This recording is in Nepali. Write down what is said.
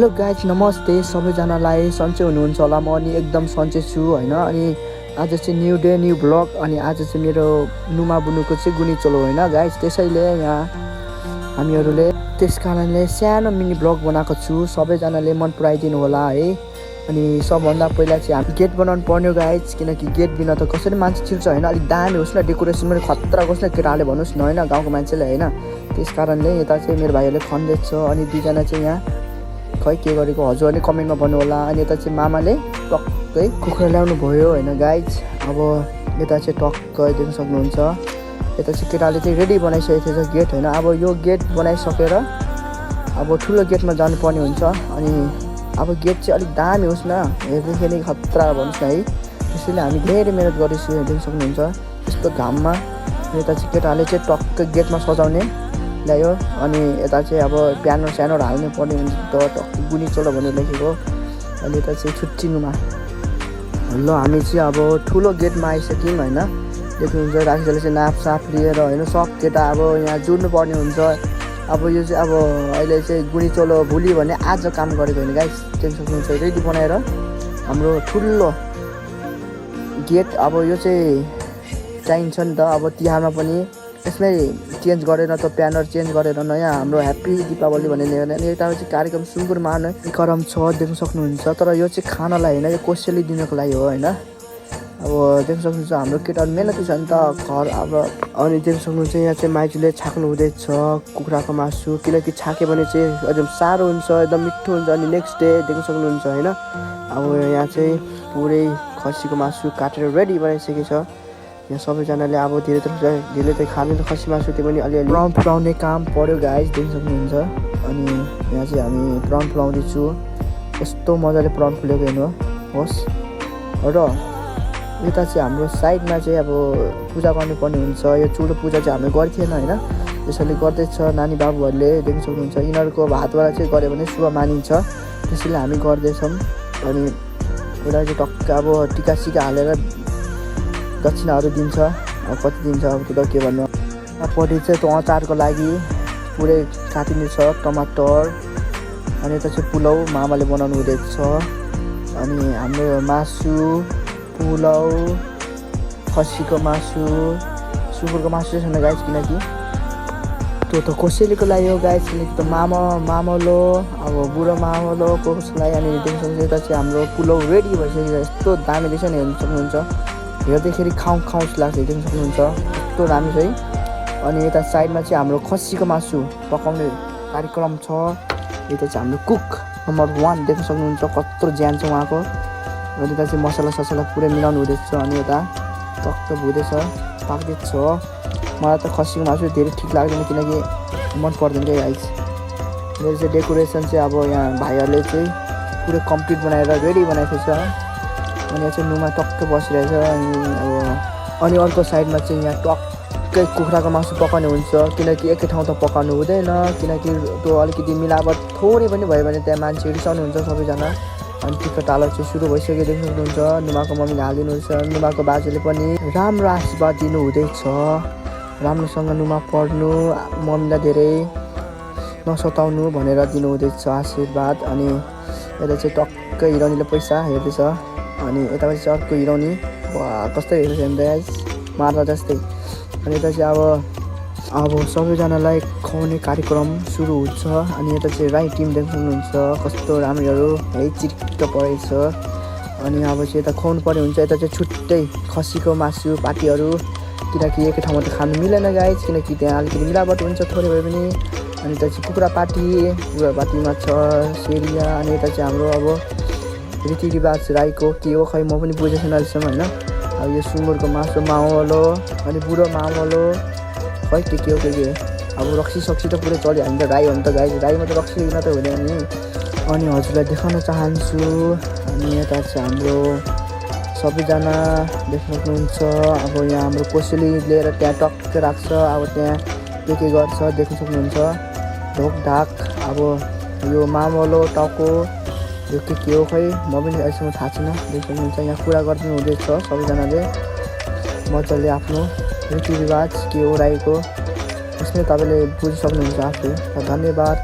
हेलो गाइज नमस्ते सबैजनालाई सन्चै हुनुहुन्छ होला। म अनि एकदम सन्चै छु होइन। अनि आज चाहिँ न्यू डे न्यू ब्लग। अनि आज चाहिँ मेरो नुमा बुनुको चाहिँ गुनी चलो होइन गाइज। त्यसैले यहाँ हामीहरूले त्यस कारणले सानो मिनी ब्लग बनाएको छु। सबैजनाले मन पराइदिनु होला है। अनि सबभन्दा पहिला चाहिँ हामी गेट बनाउनु पर्ने गाइज, किनकि गेट बिना त कसरी मान्छे छिर्छ होइन। अलिक दामी होस् न, डेकोरेसन पनि खतरा होस् न, केटाले भन्नुहोस् न होइन, गाउँको मान्छेले होइन। त्यस कारणले यता चाहिँ मेरो भाइहरूले खन्दैछ अनि दुईजना चाहिँ यहाँ खै के गरेको हजुरहरूले कमेन्टमा भन्नु होला। अनि यता चाहिँ मामाले टक्कै कुखुरा ल्याउनु भयो होइन गाइज। अब यता चाहिँ टक्कै देख्न सक्नुहुन्छ, यता चाहिँ केटाले चाहिँ रेडी बनाइसकेको थिएछ गेट होइन। अब यो गेट बनाइसकेर अब ठुलो गेटमा जानुपर्ने हुन्छ। अनि अब गेट चाहिँ अलिक दामी होस् न, हेर्दाखेरि खतरा भन्नुहोस् न है। त्यसैले हामी धेरै मिहिनेत गर्दैछौँ, देख्न सक्नुहुन्छ यस्तो घाममा। यता चाहिँ केटाले चाहिँ टक्कै गेटमा सजाउने ल्यायो। अनि यता चाहिँ अब प्यानो स्यानो हाल्नु पर्ने हुन्छ त, टक्कै गुनी चलो भनेर लेखेको। अनि यता चाहिँ छुट्टिनुमा ल हामी चाहिँ अब ठुलो गेटमा आइसक्यौँ होइन। देख्नुहुन्छ राखीले चाहिँ नापसाप लिएर होइन, सब केटा अब यहाँ जुड्नु पर्ने हुन्छ। अब यो चाहिँ अब अहिले चाहिँ गुनी चलो भोलि भने आज काम गरेको होइन गाइस। देख्न सक्नुहुन्छ रेडी बनाएर हाम्रो ठुलो गेट। अब यो चाहिँ चाहिन्छ नि त, अब तिहारमा पनि यसमै चेन्ज गरेर त प्यानर चेन्ज गरेर नयाँ हाम्रो ह्याप्पी दिपावली भन्ने। अनि यता चाहिँ कार्यक्रम सुँगुरमा कार्यक्रम छ देख्न सक्नुहुन्छ। तर यो चाहिँ खानालाई होइन, यो कोसेली दिनको लागि हो होइन। अब देख्न सक्नुहुन्छ हाम्रो केटाहरू मेहनती छ नि त घर। अब अनि देख्न सक्नुहुन्छ यहाँ चाहिँ माइजूले छाक्नु हुँदैछ कुखुराको मासु, किनकि छाक्यो भने चाहिँ एकदम साह्रो हुन्छ, एकदम मिठो हुन्छ। अनि नेक्स्ट डे देख्न सक्नुहुन्छ होइन। अब यहाँ चाहिँ पुरै खसीको मासु काटेर रेडी बनाइसकेको छ। यहाँ सबैजनाले अब धेरै त खानु त खसी मासु, त्यो पनि अलिअलि प्राउन फुलाउने काम पर्यो गाइज, देख्न सक्नुहुन्छ। अनि यहाँ चाहिँ हामी प्राउन फुलाउँदैछु, यस्तो मजाले प्राउन फुलेको हेर्नुहोस्। र यता चाहिँ हाम्रो साइडमा चाहिँ अब पूजा गर्नुपर्ने हुन्छ। यो ठुलो पूजा चाहिँ हामीले गर्थेन होइन, त्यसैले गर्दैछ नानी बाबुहरूले, देख्न सक्नुहुन्छ। यिनीहरूको हातबाट चाहिँ गऱ्यो भने शुभ मानिन्छ, त्यसैले हामी गर्दैछौँ। अनि एउटा चाहिँ टक्क अब टिका सिका हालेर दक्षिणाहरू दिन्छ। अब कति दिन्छ अब त्यो त के भन्नु। पट्टि चाहिँ त्यो अचारको लागि पुरै काटिनेछ टमाटर। अनि यता चाहिँ पुलाउ मामाले बनाउनु हुँदैछ। अनि हाम्रो मासु पुलाउ खसीको मासु, सुँगुरको मासु चाहिँ छैन गाइस, किनकि त्यो त कोसेलीको लागि हो गाइस, किनकि त मामलो अब बुढो मामलो कसलाई। अनि देख्न सक्नुहुन्छ यता चाहिँ हाम्रो पुलाउ रेडी भइसकेको छ, यस्तो दामी देख्छ नि, हेर्नु सक्नुहुन्छ। हेर्दाखेरि खाउँ जस्तो लाग्छ, देख्न सक्नुहुन्छ यस्तो दामी छ है। अनि यता साइडमा चाहिँ हाम्रो खसीको मासु पकाउने कार्यक्रम छ। यता चाहिँ हाम्रो कुक नम्बर 1 देख्न सक्नुहुन्छ, कत्रो ज्यान छ उहाँको। अनि यता चाहिँ मसला ससला पुरै मिलाउनु हुँदैछ। अनि यता टक्क हुँदैछ, पाक्दैछ। मलाई त खसीको मासु धेरै ठिक लाग्दैन, किनकि मन पर्दैन क्या गाइस। मेरो चाहिँ डेकोरेसन चाहिँ अब यहाँ भाइहरूले चाहिँ पुरै कम्प्लिट बनाएर रेडी बनाएको छ। अनि यहाँ चाहिँ नुमा टक्कै बसिरहेछ। अनि अर्को साइडमा चाहिँ यहाँ टक्कै कुखुराको मासु पकाउने हुन्छ, किनकि एकै ठाउँ त पकाउनु हुँदैन, किनकि त्यो अलिकति मिलावट थोरै पनि भयो भने त्यहाँ मान्छे रिसाउनुहुन्छ सबैजना। अनि टिका टालो चाहिँ सुरु भइसक्यो, देख्नु सक्नुहुन्छ। नुमाको मम्मीले हालिदिनुहुन्छ, नुमाको बाजेले पनि राम्रो आशीर्वाद दिनुहुँदैछ। राम्रोसँग नुमा पढ्नु, मम्मीलाई धेरै नसताउनु भनेर दिनुहुँदैछ आशीर्वाद। अनि यता चाहिँ टक्कै हिरोनीले पैसा हेर्दैछ। अनि यतापट्टि चाहिँ अर्को हिरोनी कस्तै हेर्दैछ हेर्दै मार्दा जस्तै। अनि यता चाहिँ अब सबैजनालाई खुवाउने कार्यक्रम सुरु हुन्छ। अनि यता चाहिँ राई टिम देख्न सक्नुहुन्छ, कस्तो राम्रोहरू है, चिरिक्क परेछ। अनि अब चाहिँ यता खुवाउनु पर्ने हुन्छ। यता चाहिँ छुट्टै खसीको मासु पार्टीहरू, किनकि एकै ठाउँमा त खानु मिलेन गाइज, किनकि त्यहाँ अलिकति मिलावट हुन्छ थोरै भए पनि। अनि यता चाहिँ कुखुरा पार्टीमा छ सेरिया। अनि यता चाहिँ हाम्रो अब रीतिरिवाज राईको के हो खै म पनि बुझेको छैन अहिलेसम्म होइन। अब यो सुँगुरको मासु मामलो, अनि बुढो मामलो खै के हो के अब रक्सी सक्सी त पुरै चल्यो। हामी त राई हो नि त गाइज, राईमा त रक्सी किन त हुँदैन नि। अनि हजुरलाई देखाउन चाहन्छु। अनि यता चाहिँ हाम्रो सबैजना देख्न सक्नुहुन्छ। अब यहाँ हाम्रो कोसेली लिएर त्यहाँ टक्क राख्छ, अब त्यहाँ के गर्छ देख्न सक्नुहुन्छ। ढोकढाक अब यो मामलो टाउको यो के हो खै म पनि अहिलेसम्म थाहा छैन, देख्न सक्नुहुन्छ। यहाँ कुरा गरिदिनु हुँदैछ सबैजनाले मजाले आफ्नो रीतिरिवाज के हो राईको, यसमै तपाईँले बुझिसक्नुहुन्छ आफै। धन्यवाद।